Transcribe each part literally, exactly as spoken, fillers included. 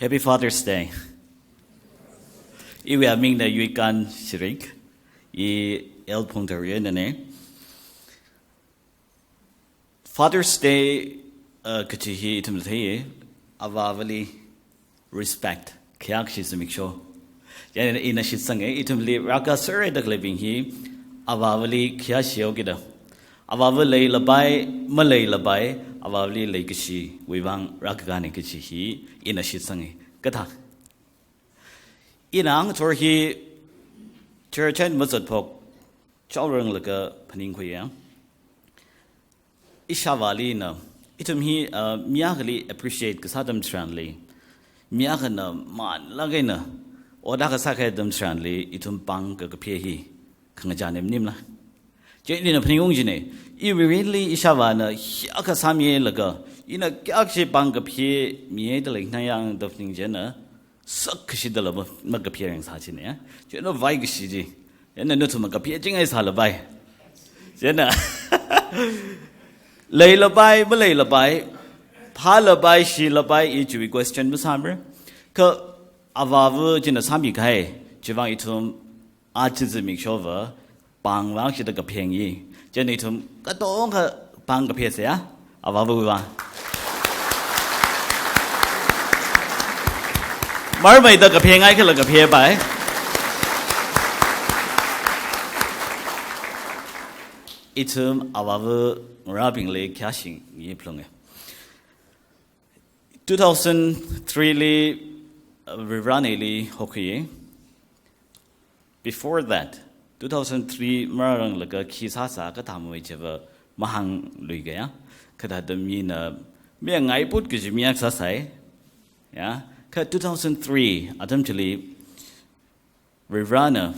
Happy Father's Day. Iwui amingna Yuikan Shirik, i L Phungthar yena ne. Father's Day, uh, kachi hi ithum theiye, avāvali respect, khayākashi zimiksho. Chieina ina shitsanga, ithumli rākasāra da khaleibing hi, avāvali khayāshi haokida. Avāva leilapai, maleilapai, avāvali leikashiwui vang rākakāne kachi hi, ina shitsanga. Kathā. Ina ngathor hi, church eina mazatphok, chaoranglaga phaningkhuiya. Ishāvāli na, ithum hi, uh, mi akhali appreciate kasā atam tharanli, mi akhana manlāk eina ot akha sākahai atam tharanli, ithum pāng kakaphayā hi khangachā nem nim la. Chieina phaningungchina, iwui mirinli ishāvāna hi akha sāmilaga, ina kayākha pāng kaphayā mihaida leikhanā yang da phaningchina, sākashidala ma, makaphayā yang sāchina ya. Chieina vaikashi chi. Chieina nathum makaphayā chingai sālapai. Chieina leilapai, maleilapai, phālapai, shilapai, i chiwui question masāmara. Kha avāva china sāmikahai, chivang ithum aja zimikshova, pāng vang shida kaphayāngi. Chieina ithum katongkha pāng kaphayāsa ya. Avāvawui vang. Marmeida kaphayāngai khala kaphayāpai. Ithum avāva ngarābingli khayāshingi phalunga. Two thousand three li, uh, Varivarana ili hokhuiya. Before that, two thousand three marāranglakha khi sāsā kathā mawui chiva mahāngluikaya. Kathāda mina, mi ngaiput kaji mi akha sāsai. Ya, kha two thousand three atam chili Varivarana,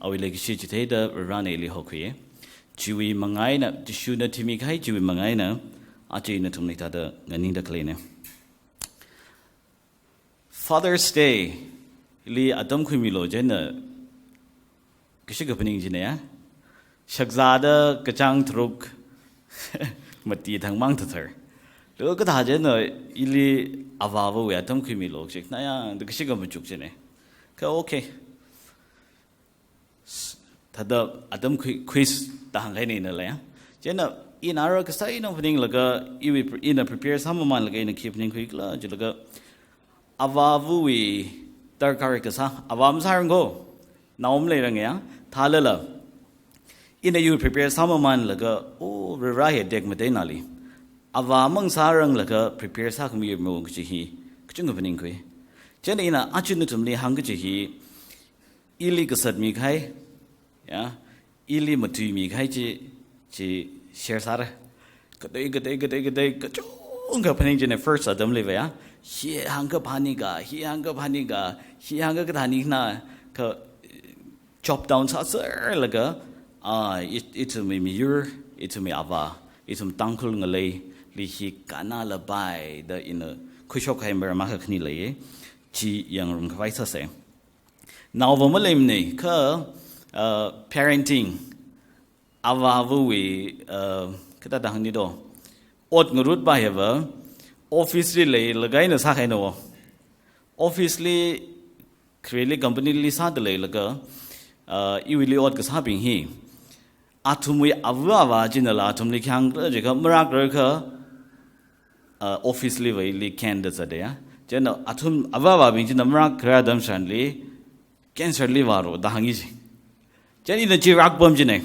awui leikashi chitheida Varivarana ili hokhuiya. Chiwui manga eina, Jishuna thimikahai chiwui manga eina, aja nathumli thāda nganingda khaleina. Father's Day li atam khuimilu chieina kashika phaningchina ya. Shakzāda kachāng tharuk mati thangmang thathar. Lo kathā chieina ili avāvawui atam khuimilu chikna ya, da kashika machukchina. Kha okay. Thāda atam khui, quiz da hāngkahaina ina lei ya. Chieina ina rākasā ina phaninglaga, iwui pre-, ina prepare sāmamanlaga ina khi phaningkhuikhala jilaga, avāvawui darkar kasā, avā masārang ko, nao maleiranga ya, thālala. Ina iwui prepare sāmamanlaga, oh, Varivara hi tekmateinali. Avā mang sāranglaga prepare sākhami mo kachi hi, kachungkha phaningkhui. Chieina ina aja nathumli hāngkachi hi, ili kazatmikahai, ya, ili matuimikahai chi, chi share sāra. Katei, katei, katei, katei, kachungkha phaningchina first atamliva ya. Hi hāngkha phānika, hi hāngkha phānika, hi hāngkha kathānikna, kha chop down sāserlaga, ah, it, ithumwui miyur, ithumwui avā, ithum Tangkhul ngaleili hi kannalapai da ina khuishokkahai maram akha khani leiya. Chi yangrumkhavai sāsa. Naova maleimana kha, uh, parenting, avāvawui, uh, kathāda hāngni do, ot ngarutpa hiva, office li leilaga eina sākahaina wo. Office li, khareli company li sāda leilaga, uh, iwuili ot kasābing hi, athumwui ava avā chinala athumli khi hāngkhala jiakha marākrarkha, uh, office liva ili cancer zata ya. Chieina athum ava avābing china marākrarkha atam tharanli cancer li vāra da hāngi chi. Chieina ina chi rākapamchina.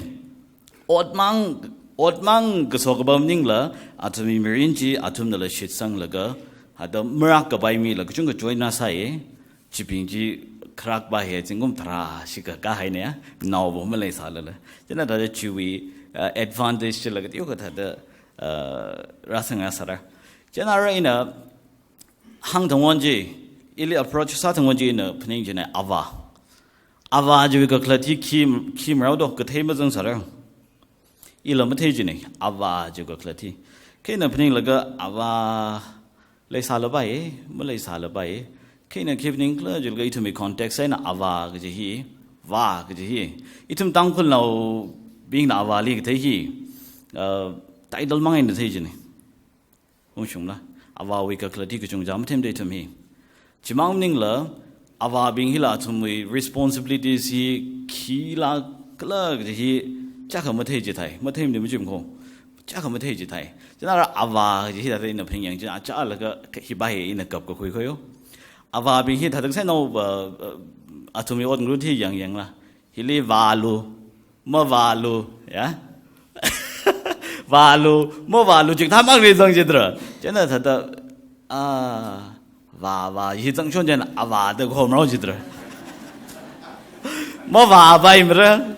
Otmang, otmang kaso kapam maningla, athumwui mirin chi athumnala shitsanglaga, hada marākapai mila kachungkha join na sāya. Chibing chi kharakpa hi zingkum tharā shikha kahaina ya, naova maleisālala. Chieina thāda chiwui, uh, advantage chila kateokha thāda, uh, rāsang ngasāra. Chieina ara ina hāngthangwon chi, ili approach sāthangwon chi ina phaningchina avā. Avā chiwui kakhalat hi khi, khi marao do, kathei mazangsāra. Ila matheichina, avā chiwui kakhalat hi. Kha ina phaninglaga avā leisālapai, maleisālapai. Kha ina khi phaningkhala jilaga ithumwui context eina avā kaji hi, vā kaji hi. Ithum Tangkhulnaobingna avāli kathei hi, uh, title mang eina theichina. Ungshungla, avāwui kakhalat hi kachungkha mathemda ithum hi. Chimang maningla, avābing hila athumwui responsibilities hi khila kala kaji hi chakha mathei chithai, mathei mani machim kho, chakha mathei chithai. China ra avā kaji hi thāda ina phaning yang china chālaga hiva hi ina kapkakhui kho yo. Avābing hi thāda sai nao, uh, uh, athumwui ot ngarut hi yang yangla. Hili vālu, mavālu, ya? Vālu, mavālu, chikathā mang ri zang chitra. China thāda, ah, vā, vā, hi zangshon china, avā da khomrao chitra. Mavāpaimara,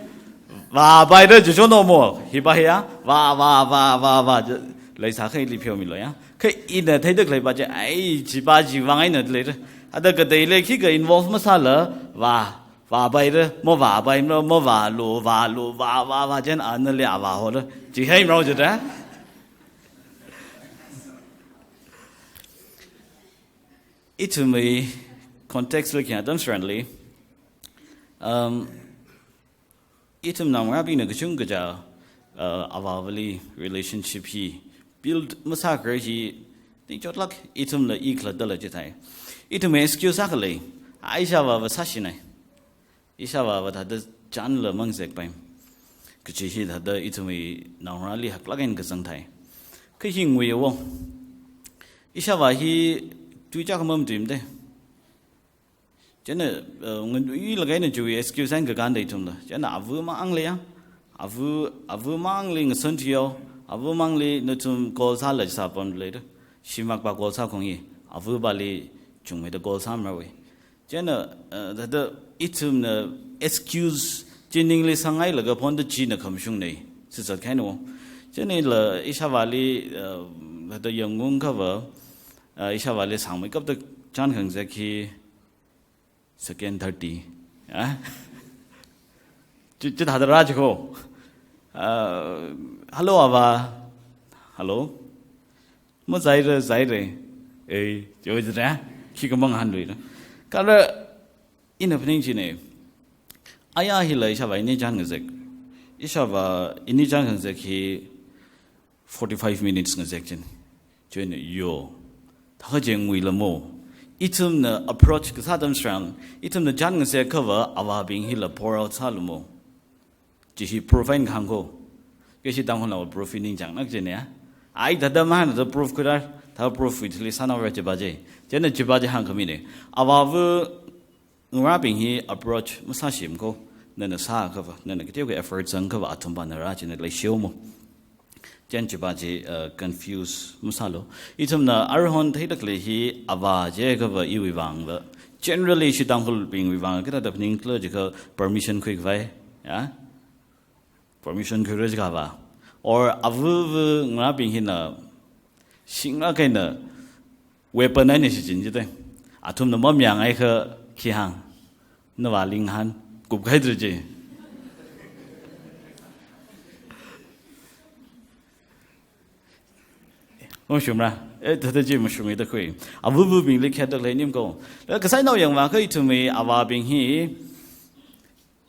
vāpaira chishon no mo, hiva hi ya, vā, vā, vā, vā, vā, chi, leisākha ili pheomilu ya. Kha ina theida khaleiva chi, ai, chiva chiwui vang eina leira. Ada kateili khikha involve masāla, vā, vāpaira, mavāpaimara, mavālu, vālu, vā, vā, vā, china anali avā hola. Chi haimrao chitra. Ithumwui context li khayang atam tharanli, um, ithum naongarābingna kachungkha, uh, avāvali relationship hi build masākharar hi ningchotlāk, ithumla i khalattala chithai. Ithumwui excuse akha lei, a ishāvāva sāshinai. Ishāvāva thāda chānla mangzekpai. Kachi hi thāda ithumwui naongarāli haklāk eina kazang thai. Kha hi ngui wo. Ishāvā hi tui chākha mamatuimada. China, uh, nganui laga eina chiwui excuse eina kakānda ithumla. China ava mang leiya. Ava, ava mangli ngasan thiyo. Ava mangli nathum call sāla sāpam leida. Shimakva call sākhong hi. Avavali chungmeida call sāmara we. China, uh, thāda ithumna excuse chi ningli sanghailaga phonda china khamashungnei. Sisat khaino. Chinala ishāvāli, uh, thāda yangungkhava, uh, ishāvāli sangmeikapta chān khangazek hi second thirty. Ya? Chi, chithāda rā chikho. Uh, hello, avā. Hello. Mazaira, zaira. Ei, chiwui zira. Khikha mangahānluira. Kala ina phaning chinei. Aya hila ishāvā ini chān ngazek. Ishāvā ini chān ngazek hi forty-five minutes ngazek china. China yo. Thākha chi nguila mo. Ithumna approach kasā atam tharan, ithumna chān ngazekhava avābing hila pour out sālu mo. Chi hi proof eina kahāng kho. Kha ishi Tangkhulnaowui proof hi ningchānglāk china ya. Ai thāda mahānda proof khuira, thāda proof wui thili sānaora chiva chi. China chiva chi hāngkhamina. Avāva ngarābing hi approach masāshim kho. Nana sākhava, nana kateokha effort zangkhava athumpana rā china leishiu mo. China chiva chi, uh, confuse masālu. Ithumna aruihon theida khalei hi avā jiakhava iwui vangva. Generally ishi Tangkhulbingwui vang kathāda phaningkhala jiakha permission khuikhavai, ya? Permission khuira jiakhava. Or avava ngarābing hina shinglāk eina weapon eina shichin chida. Athumna mamayāngaikha khi hāng. Navā linghan kupkahai dra chi. Mashungra. Eh, thāda chi mashunga da khui. Avavabingli khayāda khalei nim kho. Laga kasai nao yangvākha ithumwui avābing hi,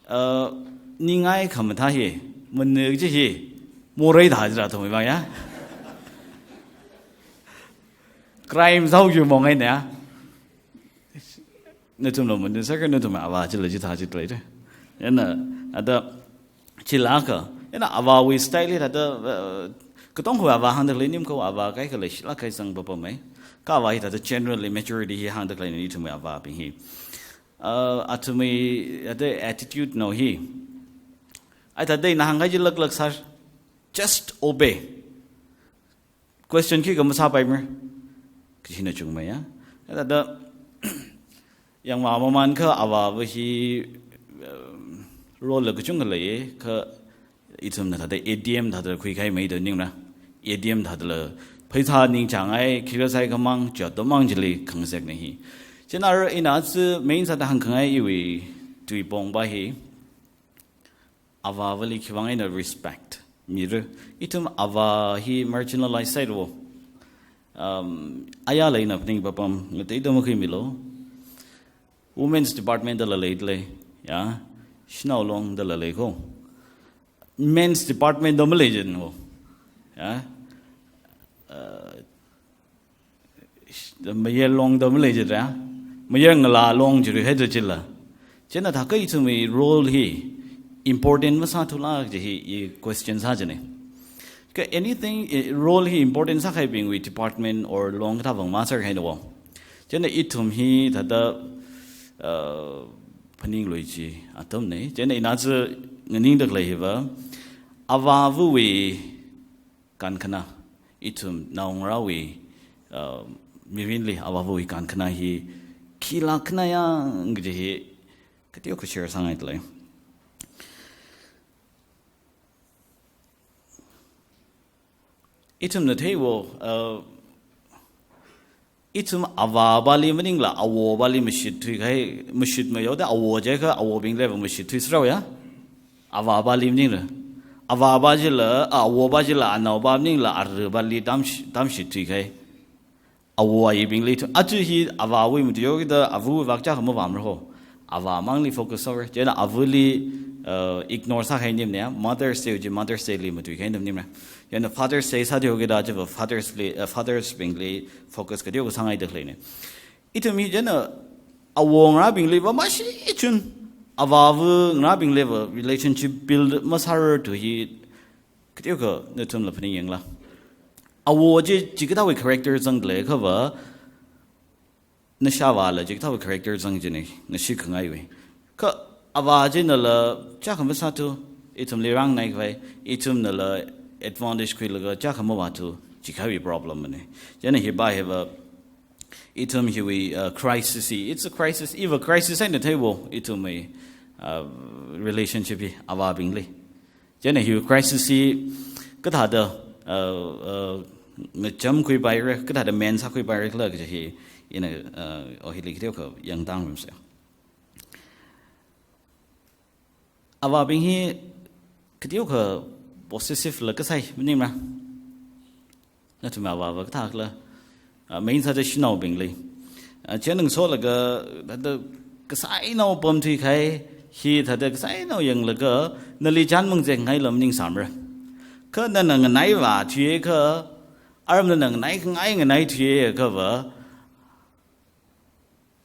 uh, ningai khamathā hi, manik chi hi, morei da jira athumwui vang ya. Crime zao yu mong eina ya. Nathumla maning sākha nathum avā chila chithā chithā leida. China, ada, chilākha. China avāwui style hi thāda, uh, katonga avā hāngda khalei nim kho avā kaikha leishilāk kahai zangpapamei. Kha avā hi thāda generally maturity hi hāngda khalei ni ithumwui avābing hi. Uh, athumwui, ada attitude nao hi. Ai thāda ina hāngkahai chi laklak sāra. Just obey. Question khikha masāpaimara. Kachina chungmei ya. Thāda yangvā mamānkha avāva hi, um, role la kachungkha leiya, kha ithumna thāda A T M thāda khuikahai mei da ningra. A T M thādala pheisā ningchāngai, khikha sāikhamang, jatda mang chili khangazekna hi. China ara ina aja main sāda hāngkhangai iwui tuipongva hi. Avāvali khiwui vang eina respect mira. Ithum avā hi marginalize sāhaira. Um, ayala ina phaningpapam, ngateida makhuimilu. Women's department dala leidalei, ya. Shanao Long dala lei kho. Men's department da malei jin kho. Ya. Uh, Mayar Long da malei jin ra. Mayarngalā long jiruihai da jila. Chieina thākha ithumwui role hi important masāthula kaji hi i question sā jine. Kha anything, eh, role hi important sākahaibingwui department or long kathā vang masārhaina wo. Chieina ithum hi thāda, uh, phaningluichi atamne. Chieina ina chi nganingda khalei hiva, avāvawui kankhana, ithum naongarāwui, uh, mirinli avāvawui kankhana hi khila khanaya kaji hi kateokha share sāngaidalei. Ithumna theiwo, uh, ithum avāvali maningla awovali mashitthui kahai, mashit mayaoda awo jiakha awobingliva mashitthui sāra ya. Avāvali maningla. Avāva jila, a, awova jila, anaova maningla aruvali tamshi-, tamshitthui kahai. Awo ayibingli thu. Aja hi avāwui matuihaokida avawui vak chakha mavāmara ho. Avāmangli focus sāra. Chieina avali, uh, ignore sākahai nimne. Mother's Day chi Mother's Day li matuikahai nimne. Chieina Father's Day sāthuihaokida chiva Father's li, uh, Fathers bingli focus kateokha sāngaida khaleine. Ithum hi chieina awongarābingliva mashichun, avāvangarābingliva relationship build masārarthu hi kateokha nathumla phaningyangla. Awo chi chikathāwui character zangdalei khava, nashāvāla chikathāwui character zang jine, ngashit khangaiwui. Kha avā chinala chakha masāthu, ithumli rāngnaikhavai, ithumnala advantage khuilaga chakha mavāthu, chikathāwui problem ne. Chieina hiva hiva, ithum hiwui, uh, crisis hi, it's a crisis, iva crisis eina theiwo, ithumwui, uh, relationship hi avābingli. Chieina hi crisis hi kathāda, uh, uh, ngachamkhuipaira, kathāda mend sākhuipaira khala kaji hi, ina, uh, ohili kateokha yangtangrumsa. Avābing hi kateokha possessive la kasai maningmara. Nathum avāva kathā khala, ah, main sāda shanaobingli. Ah, chieina ngasolaga, thāda kasainao pamthuikahai, hi thāda kasainao yanglaga, nali chān mangzek ngai lam ningsāmara. Kha nana nganaivā thuiakha, aram nana nganai khangai nganai thuiakhava,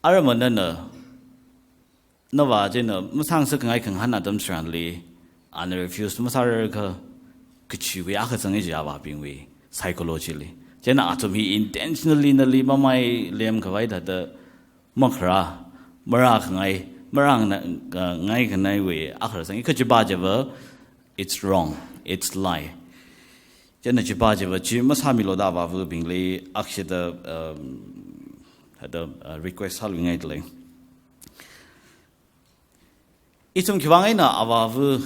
aram nana navā china masāngasak khangai khangahān atam tharanli, ana refuse masārakha, kachiwui akha zanga ji avābingwui psychology li. Chieina athum hi intentionally nali mamai lemkhavai thāda makharā, marā khangai, marā na, uh, ngai khanaiwui akha zanga, kha chiva chiva, it's wrong, it's lie. Chieina chiva chiva chi masāmilu da avāvabingli akshida, um, thāda, uh, request sāluingaidalei. Ithum khiwuivang eina avāva,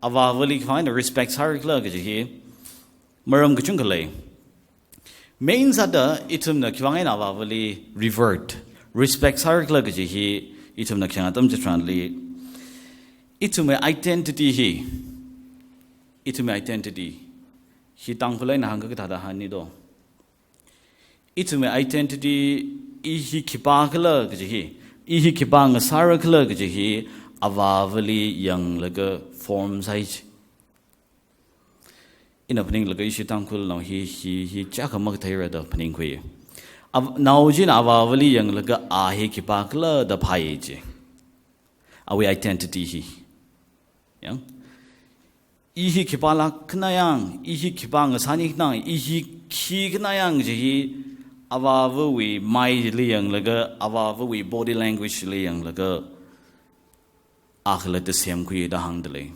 avāvali khiwuivang eina respect sāra khala kaji hi maram kachungkha lei. Main sāda ithumna khiwuivang eina avāvali revert, respect sāra khala kaji hi ithumna khayang atam chitharanli, ithumwui identity hi, ithumwui identity hi Tangkhul eina hāngakha kathāda hāngni do? Ithumwui identity, i hi khipā khala kaji hi, i hi khipā ngasāra khala kaji hi, avāvali yanglaga form sāi ji. Ina phaninglaga ishi Tangkhulnao hi, hi, hi chakha makatheira da phaningkhui. Av-, nao china avāvali yanglaga a hi khipā khala da phāi ji. Awui identity hi. Yang. I hi khipālāk khanayang, i hi khipā ngasāni khanayang, i hi khi khanayang kaji hi, avāvawui maili yanglaga, avāvawui body language li yanglaga, akhalatta semkhui da hāngdalei.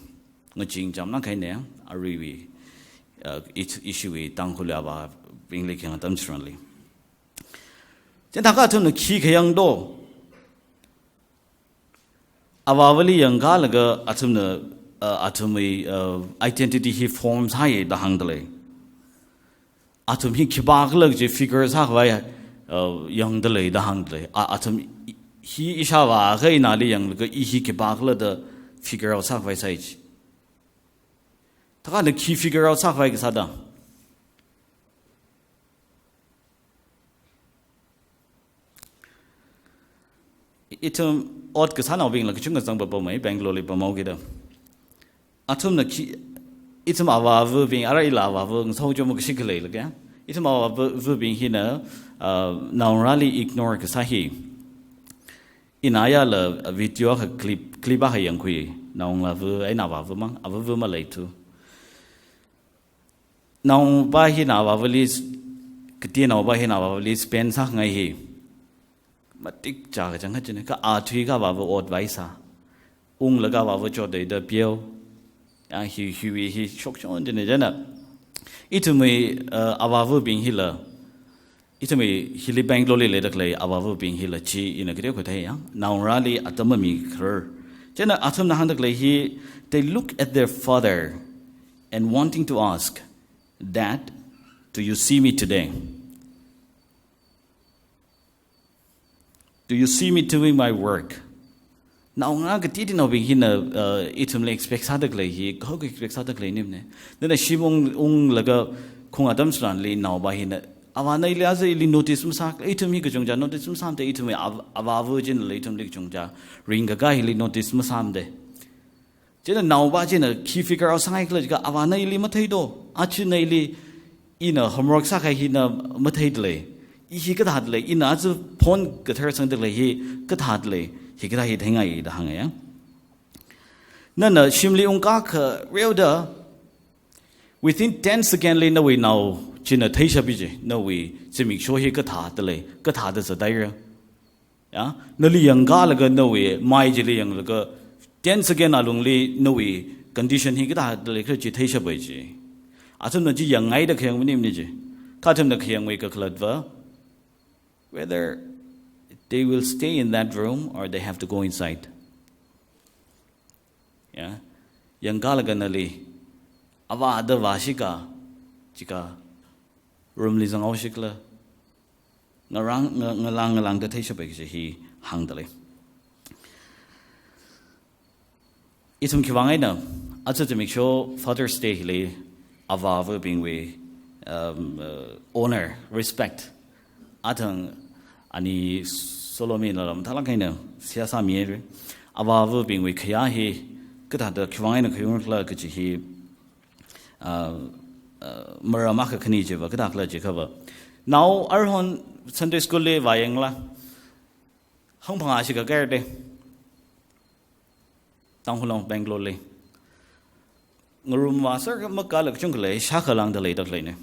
Ngaching chamna kahaine, aruiwui, uh, it-, ishiwui Tangkhul avābingli khayang atam chitharanli. Chieina thākha athumna khi khayang do? Avāvali yangkalaga athumna, uh, athumwui, uh, identity hi form sāi da hāngdalei. Athum hi khipā khala kaji figure sākhavai, uh, yangdalei da hāngdalei. A-, athum hi ishāvā akha inali yanglaga i hi khipā khala da figure out sākhavai sāi ji. Thākha na khi figure out sākhavai kasā da? Ithum ot kasānaobingla kachungkha zangpapamei, Bangalore li pamhaokida. Athumna khi, ithum avāvabing, ara ila avāva, ngasao chom kashi khalei lake. Ithum avāvabing hina, uh, naongarāli ignore kasā hi. Ina yāla video akha clip, clip akha yangkhui. Naongalāva, eina avāva mang, avāva maleithu. Naopa hina avāvali s-, kati naopa hina avāvali spend sāngai hi. Matik chā kachang kachina, kha a thuikha avāva ot vaisā. Unglaga avāva chotda da peo. Ya hi, hiwui hi shokshon china china. Ithumwui, uh, avāvabing hila. Ithumwui hili Bangalore li leida khalei avāvabing hila chi ina kateokha thei ya. Naongarāli atam mamikharar. China athumna hāngda khalei hi, they look at their father and wanting to ask, "Dad, do you see me today? Do you see me doing my work?" Naongarā katitinaobing hina, uh, ithumli expect sāda khalei hi, kaho expect sāda khalei nimne. Nana shim ung, unglaga khaung atam tharanli naopa hina, avāna ili aja ili notice masā, ithum hi kachungcha notice masāmada, ithumwui av-, avāva chinala ithumli kachungcha ringkakā hili notice masāmada. China naopa china khi figure out sāngai khala jiakha, avāna ili matheido, achina ili ina homework sākahai hina matheida lei. I hi kathāda lei, ina aja phone kathar sangda khalei hi kathāda lei, hikathā hi theingai da hānga ya. Nana shimli ungkakha reoda, within ten second li nawui nao china theishapi chi, nawui zimiksho hi kathāda lei, kathāda zatdaira. Ya, nali yangkalaga nawui mai chili yanglaga ten second alungli nawui condition hi kathāda lei khala chi theishapai chi. Athumna chi yangngaida khayang maningmana chi. Kha athumna khayangwui kakhalatva, whether they will stay in that room or they have to go inside. Ya, yangkalaga nali avāda vāshika, jiakha room li zanghaoshikhala, ngarang, nga-, ngalāng, ngalāngda theishapai kaji hi hāngda lei. Ithum khiwui vang eina, aja zimiksho Father's Day hili avāvabingwui, um, uh, honor, respect. Athang ani Solomon la lam thalak eina seihā sāmihaira. Avāvabingwui khayā hi kathāda khiwui vang eina khayung khala kaji hi, uh, uh, maram akha khani chiva kathā khala jiakhava, nao arhon Sunday school li vāyangla, hangphangā shikha kahaida. Tangkhul Long Bangalore li. Ngarumvāser makala kachungkha lei, shākha lāngda leida khaleina.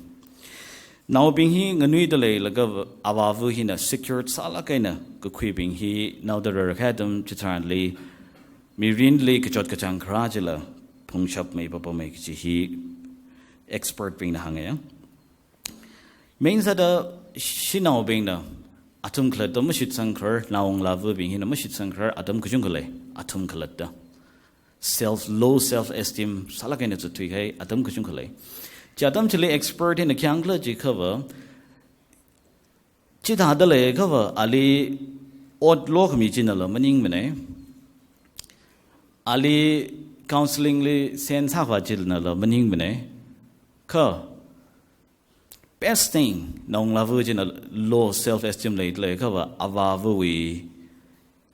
Naobing hi nganuida leilaga avāva hina secured sālak eina kakhuibing hi naoda rarkahai atam chitharanli, mirinli kachot kachāng kharā chila phungshap mei papamei kaji hi expert bingna hānga ya. Main sāda shanaobingna athum khalatta mashitsangkharar, naongalāvabing hina mashitsangkharar atam kachungkha lei, athum khalatta. Self, low self esteem sālak eina zatthuikahai atam kachungkha lei. Chi atam chili expert hina khi hāng khala jiakhava, chithāda leiakhava ali ot lokhami chinala maningmana. Ali counselling li sen sākhavā chinala maningmana. Kha best thing, naongalāva china low self esteem leida leiakhava, avāvawui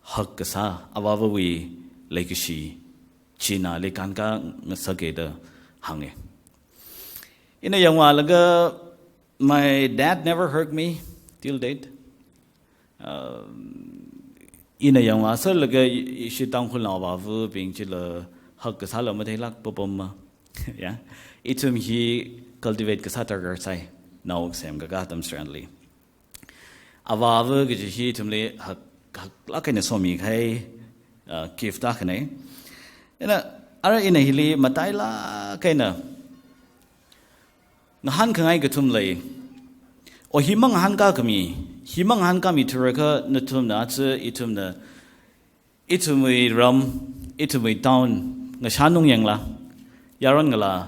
hakkasā, avāvawui leikashi china ali kānkā ngasaka da hānga. Ina yangvālaga, my dad never hugged me till date. Um, ina yangvāserlaga i-, ishi Tangkhulnao avāvabing chila hakkasāla matheilāk papamma. Ya. Ithum hi cultivate kasā darkar sai, nao semkakā atam tharanli. Avāva kaji hi ithumli hak, haklāk eina somikahai, uh, gift akhana. Ina, ara ina hili matailāk eina ngahānkhangai kathum lei. O hi mangahānkā khami, hi mangahānkāmi thura kha nathumna aja ithumna, ithumwui ram, ithumwui town, ngashanung yangla, yaron ngalā,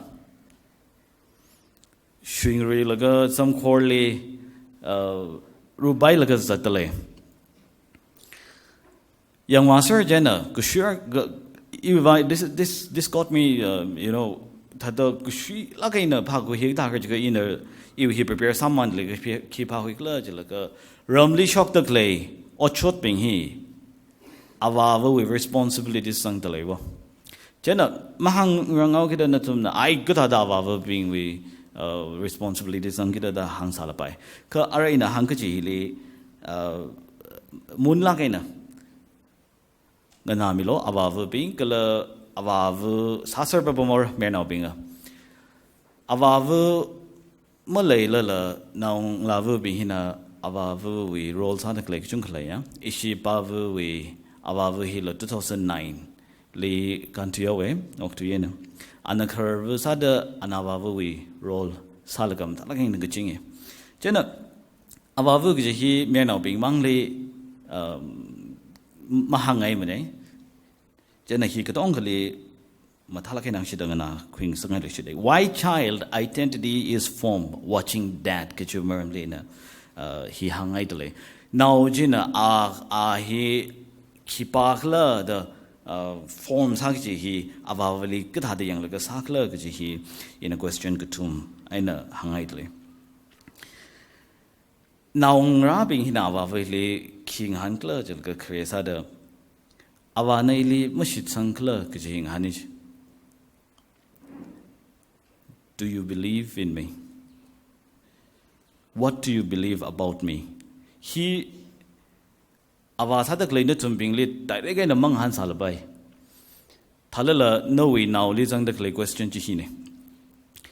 shuingruilaga zamkhorli, uh, rupailaga zatda lei. Yangvāser china, kashuir, ga, iva, this, this, this got me, uh, you know, thāda kashuilāk eina phākhui hi thākha jiakha ina, iwui hi prepare sāmamānli khi, khi phākhui khala jilaga, ramli shokda khalei otshotbing hi, avāvawui responsibility sangda leiva. China mahāngranghaokida nathumna, ai kathāda avāvabingwui, uh, responsibility sangkida da hāngsālapai. Kha ara ina hāngkachi hili, uh, munlāk eina, nganāmilu, avāvabing kala avāva sāserpapamra mayarnaobinga. Avāva maleilala naongalāvabing hina avāvawui role sāda khalei kachungkha leiya. Ishi pāvawui avāva hila two thousand nine li kānthuihaowa, okthuiyana. Ana khararva sāda ana avāvawui role sālaga mathālāk eina kachinga. Chieina avāva kaji hi mayarnaobing mangli, um, mahāngngaimana. Chieina hi katongali mathālāk eina shida nganākhuingasakngailui shida. Why child identity is formed watching dad kaji maramli ina, uh, hi hāngngaidalei. Nao china a, a hi khipākhala da, uh, form sā kaji hi avāvali kathāda yanglaga sākhala kaji hi ina question kathum eina hāngngaidalei. Naongarābing hina avāvali khi ngahānkhala jilaga khare sāda, avāna ili mashitsangkhala kaji hi ngahāna ji. Do you believe in me? What do you believe about me? Hi avā sāda khalei nathumbingli direct eina mangahān sālapai. Thālala nawui naoli zangda khalei question chi hina.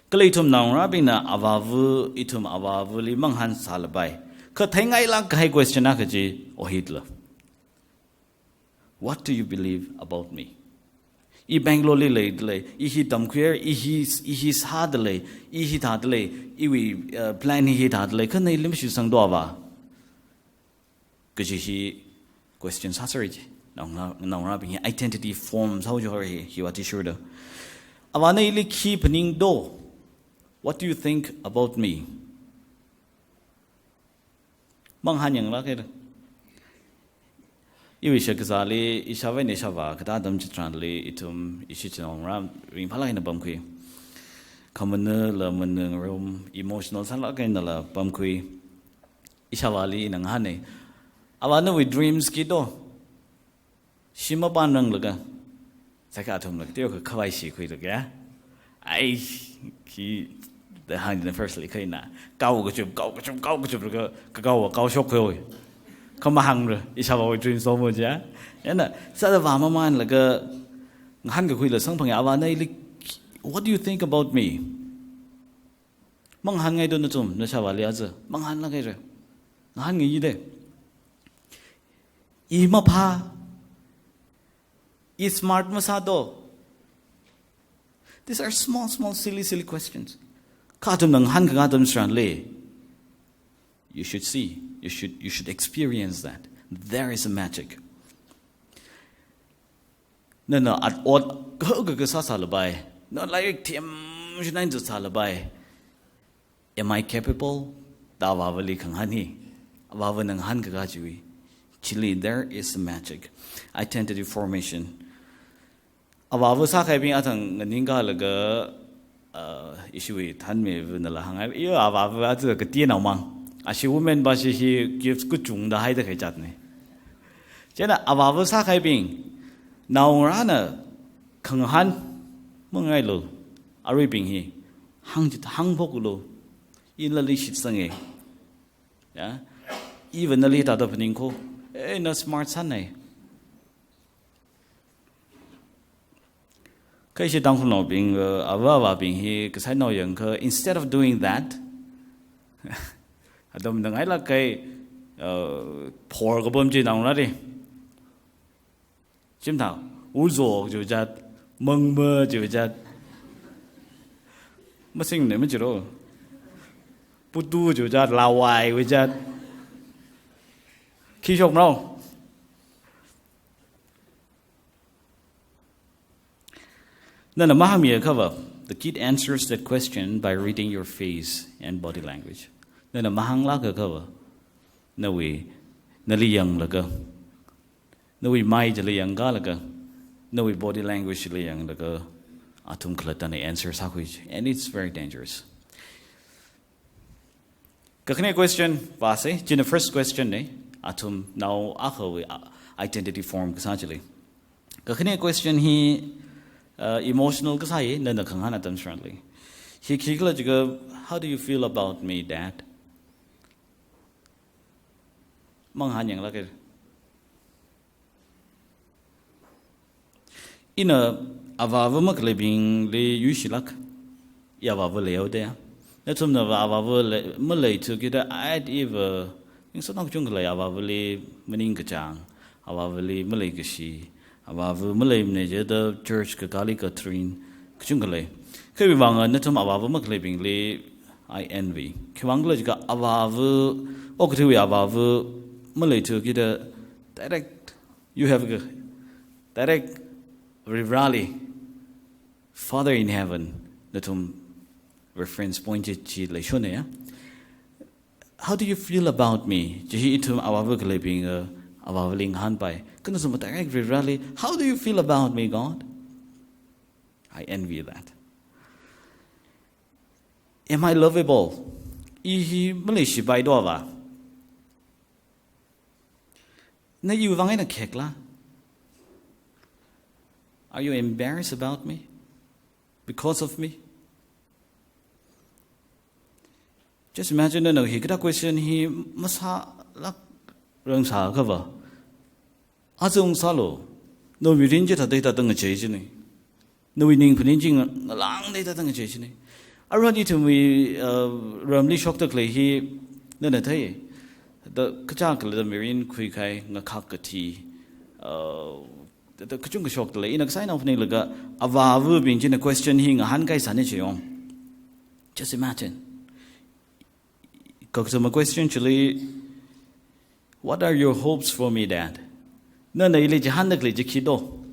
Kala ithum naongarābingna avāva, ithum avāvali mangahān sālapai. Kha theingailāk kahai question akha chi ohitla. What do you believe about me? I Bangalore li leidalei, i hi tamkhuihaira, i hi, i hi sādalei, i hi thādalei, iwui, uh, plan hi hi thādalei, kha na ili mashitsangdo avā kaji hi question sāsera ji. Naonga-, naongarābing hi identity form sāhaowa ji hi, hiwui athishurda. Avāna ili khi phaningdo? What do you think about me? Mangahān yanglāk haira. Iwui shakazāli, ishāvā eina ishāvā katā atam chitharanli, ithum ishi chinaongarā ringphālāk eina pamkhui. Khamanala maningrum, emotional sālāk einala pamkhui. Ishāvāli ina ngahāna. Avā nawui dreams khi do? Shim mapānranglaga, sākha athumla teokha khavai shikhuilaga, ai, khi da hāngda firstli kha ina kao kachup, kao kachup, kao kachuplaga, kakao kaoshok khui. Kha mahāngra, ishāvāwui dreams omo ja. Ina, sāda vāmamānlaga, ngahānkakhuila samphanga, avāna ili, "What do you think about me?" Mangahānngai do nathum, nashāvāli aja. Mangahānlāk haira. Ngahānngai de. I maphā. I smart masādo. These are small, small, silly, silly questions. Kha athumna ngahānkakā atam chitharanli, you should see, you should, you should experience that. There is a magic. Nana at ot kahaka kasā sālapai. Na lairik themshinain sālapai. Am I capable? Da avāvali khangahān hi. Avāvana ngahānkakā chiwui. Chili, there is magic. Identity formation. Avāva sākahaibing athang nganingkalaga, uh, ishiwui thanmevanala hānghai, "Iyo, avāva aja kateonao mang. Ashi women va shi hi gifts kachungda haida kahai jatna." Chieina avāva sākahaibing, naongarāna khangahān mangailu, aruibing hi, hāngchit hāngphoklu, ina nali shitsanga. Ya? Iva nali thāda phaningkho, "Eh, na smart sānai." Kha ishi Tangkhulnaobing, uh, avā avābing hi kasai nao yangkha, instead of doing that, atam ngangailāk kahai, uh, phor kapam chi naongarāli. Chimthao, uzo chiwui jat, mangma chiwui jat. Masingna machiro. Putu chiwui jat, lawai wui jat. Khi shokmarao. Nana mahāngmiakhava, the kid answers that question by reading your face and body language. Nana mahānglākakhava, nawui, nali yanglaga, nawui mai chili yangkalaga, nawui body language chili yanglaga, athum khalattana answer sākhui. And it's very dangerous. Kakhane question vāsa, china first question na, athum nao akhawui, uh, identity form kasā chili. Kakhane question hi, uh, emotional kasā hi, nana khangahān atam chitharanli. Hi khikhala jiakha, "How do you feel about me, Dad?" Mangahān yanglāka. Ina avāva makhaleibingli yuishilāk, i avāva leihaoda ya. Nathumnava avāva lei, maleithu kida ait iva, ningsanao kachungkha lei, avāvali maningkachāng, avāvali maleikashi, avāva maleimana jida church kakāli katharin, kachungkha lei. Kha iwui vāng nathum avāva makhaleibingli I envy. Khiwuivāng khala jiakha avāva, okathuiwui avāva maleithu kida direct, you have a direct Varivarāli, Father in heaven, nathum reference point chi, chi leishona ya. How do you feel about me? Chi hi ithum avāva khaleibing, uh, avāvali ngahānpai. Kha nathum direct Varivarāli, how do you feel about me, God? I envy that. Am I lovable? I hi maleishipai do va? Na iwui vāng eina khek la? Are you embarrassed about me? Because of me? Just imagine, nana hikathā question hi masālāk rangsā akhava, aja ungsālu, nawui mirin chithāda hithāda ngachei china. Nawui ning phaning chi nga-, ngalāngda hithāda ngachei china. Aruihon ithumwui, uh, ramli shokda khalei hi, nana thei. Da kachā kala da mirin khuikahai, ngakhak kathi, uh, da, da kachungkha shokda lei. Ina kasānao phaninglaga, avāvabing china question hi ngahānkaisāna chiyong. Just imagine. Kakathuma question chili, "What are your hopes for me, Dad?" Nana ili chihānda khalei chi khi do?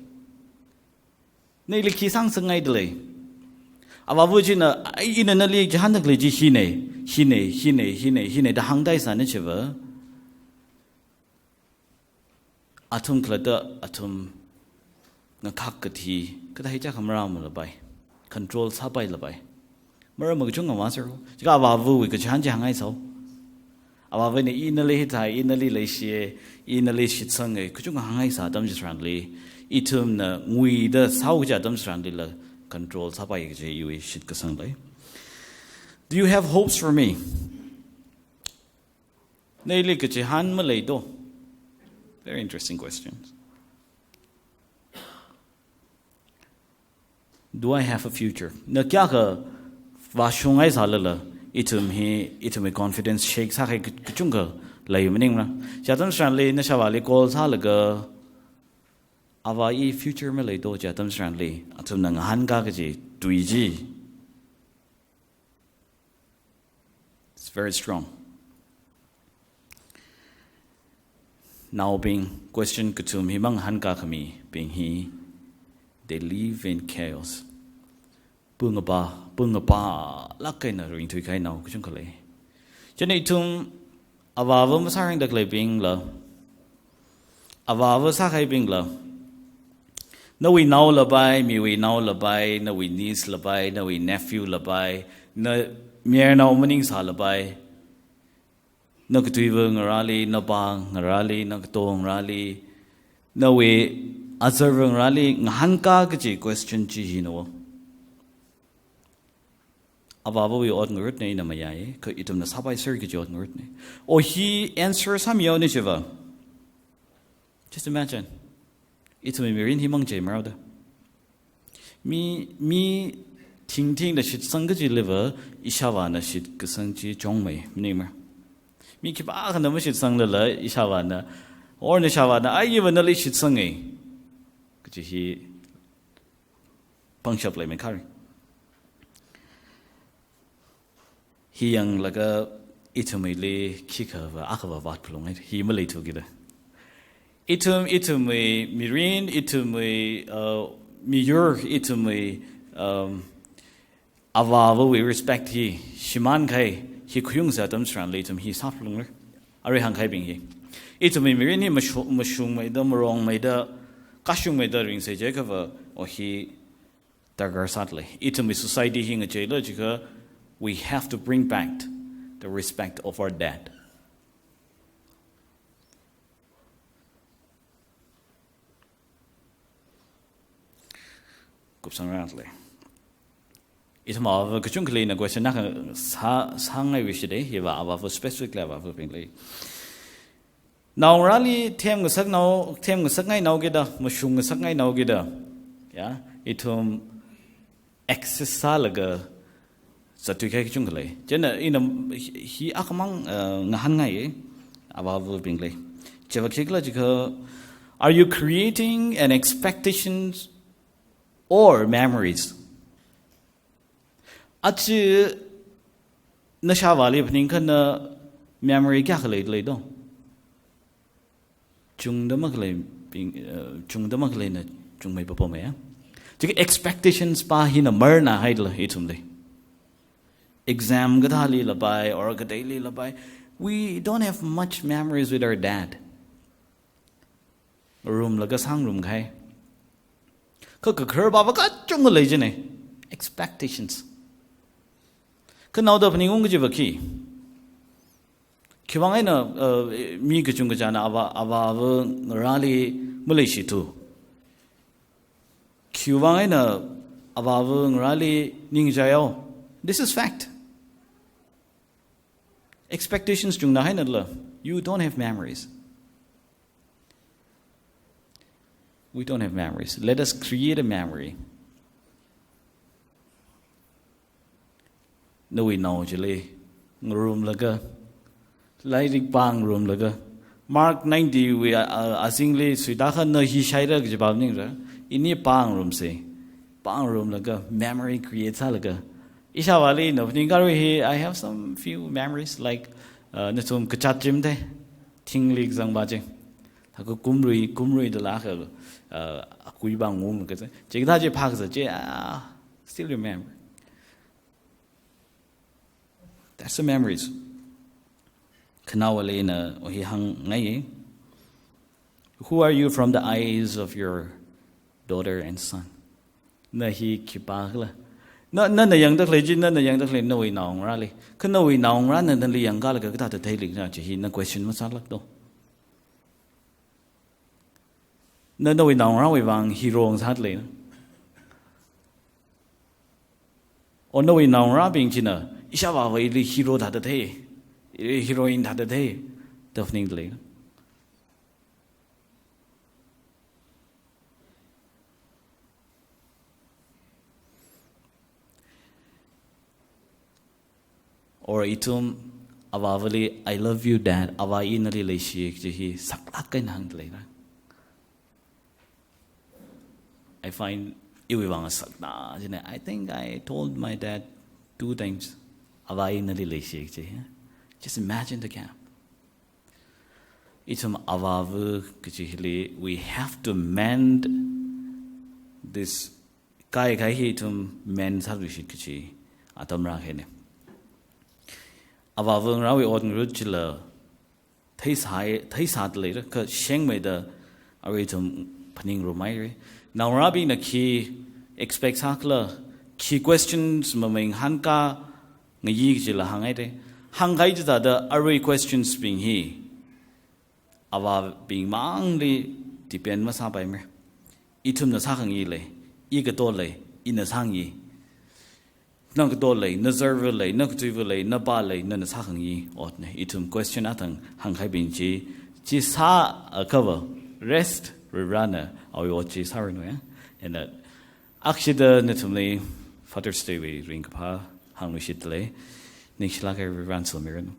Na ili khi sāngasakngaida lei? Avāva china, "Ai, ina nali chihānda khalei chi hina, hina, hina, hina, hina," da hāngda leisāna chiva, athum khalatta athum ngakhak kathi, kathā hi chakha marāmalapai, control sāpailapai. Maram kachungkha masa ro. Jiakha avāvawui kachihān chi hāngngaisao. Avāvana ina nali hithāi, ina nali leishiya, ina nali shitsange, kachungkha hāngngaisā atam chitharanli, ithumna nguida sāo kaji atam chitharanlila control sāpai kaji iwui shitkasang lei. "Do you have hopes for me?" Na ili kachihān malei do? Very interesting questions. "Do I have a future?" Na kayākha vāshungngaisālala, ithum hi, ithumwui confidence shake sākahai kachungkha lei maningmara. Chi atam chitharanli, na ishāvāli call sālaga, "Avā, i future malei do?" chi atam chitharanli, athumna ngahānkā kaji tui chi, it's very strong. Naobing, question kathum hi mangahānkā khamibing hi, they live in chaos. Pungapa, pungapalāk eina ringthuikahai nao kachungkha lei. Chieina ithum avāva masārangda khaleibingla, avāva sākahaibingla, nawui nao lapai, miwui nao lapai, nawui niece lapai, nawui nephew lapai, na mayarnao maningsā lapai, na katuiva ngarāli, na pā ngarāli, na kato ngarāli, nawui azarva ngarāli ngahānkā kaji question chi hina. Avāvawui ot ngarutna, ina mayāya, kha ithumna sāpaiser kaji ot ngarutna. O hi answer sāmihaona chiva, just imagine. Ithumwui mirin hi mangachei mara da. Mi, mi thingthingda shitsang kajiliva, ishāvāna shitkasang chi chungmei maningmara. Mi khipākhana mashitsanglala, ishāvāna, or na ishāvāna, "Ai, iva nali shitsange," kaji hi pangshap leimeikharei. Hi yanglaga ithumwuili khikhava akhava vātphalunga, hi maleithu kida. Ithum, ithumwui mirin, ithumwui, uh, miyur, ithumwui, um, avāvawui respect hi shimānkahai, hi khayungsā atam chitharanli ithum hi sāphalungra. Arui hāngkahaibing hi, ithumwui mirin hi mashu-, mashungmeida, marongmeida, kashungmeida ringsa chiakhava, o hi darkar sāda lei. Ithumwui society hi ngacheila jiakha, we have to bring back the respect of our dad. Kupsang rāda lei. Ithum avāva kachungkhali ina question akha sā, sāngaiwui shida, hiva avāva specifically avāvabingli. Naongarāli themngasaknao, themngasakngainao kida, mashungngasakngainao kida, Ya, ithum access sālaga zatthui kahai kachungkha lei. Chieina ina hi, hi akhamang, uh, ngahānngai, avāvabingli. Chiva khikhala jiakha, are you creating an expectations or memories? Achi nashāvāli phaningkha na memory kayākha leilei do? Chungda makhalei bing, uh, chungda makhaleina chungmei papamei ya. Jiakha expectations pa hina marna haidala ithumli. Exam kathāli lapai, or kateili lapai. We don't have much memories with our dad. Ngarumlaga sāngarum kahai. Kha kakharar pava kachungkha lei jine. Expectations. Kha naoda phaningungki jiva khi. Khiwuivang eina, uh, mi kachungkhana avā, avāvangarāli maleishithu? Khiwuivang eina avāvangarāli ningchāyao? This is fact. Expectations chungna hainala, you don't have memories. We don't have memories. Let us create a memory. Nawui nao chili ngarumlaga, lairik pāngarumlaga, mark ninety wui a, a, azingli suitākha na hi shaira kaji pā maningra, ini pāngarumsa, pāngarumlaga, memory create sālaga. Ishāvāli na phaningkharui hi, I have some few memories, like, uh, nathum kachat chimda, thingli kazang pa chi. Thākha kumrui, kumrui dalakha, uh, akui pāngarumlaga, chikathā chi phākazat chi, ah, still remember. That's the memories. Khanaowali ina hi hāngngai. Who are you from the eyes of your daughter and son? Na hi khipākhala? Na, nana yangda khalei chi, nana yangda khalei nawui naongarāli. Kha nawui naongarāna nali yangkalaga kathāda theili na chi hi na question masālāk do. Na nawui naongarāwui vang hero ngasāda leina? O nawui naongarābing china ishāvāva̱li hero thāda thei, heroine thāda thei, da phaningda leina? Or ithum avāva̱li, "I love you, Dad. Avā ina nali leishi," kaji hi saklāk eina hāngda leira. I find iwui vang sakna jine. I think I told my dad two times, "Avā ina nali leishi," kaji hi. Just imagine the gap. Ithum avāva̱ kaji hili, we have to mend this. Kaikai hi ithum mend sāluishit kaji atam rākahaina. Avāvangarāwui ot ngarut chila theisai, theisāda leira, kha shengmeida arui ithum phaningrumhaira. Naongarābingna khi expect sākhala, khi questions mamai ngahānkā ngayi kajila hānghaira. Hāngkahai chithāda arui questions bing hi avābing mangli depend masāpaimara. Ithumna sākhangayi lei, i kato lei, ina sāngayi. Na kato lei, na zarva̱ lei, na katuiva̱ lei, na pā lei, nana sākhangayi otna. Ithum question athang hāngkahaibing chi, chi sāakhava, rest Varivarana awui ot chi sāranu ya. And, uh, akshida nathumli Father's Day wui ringkaphā hāngluishitda lei. Ningshilāka, Varivarana somiranu.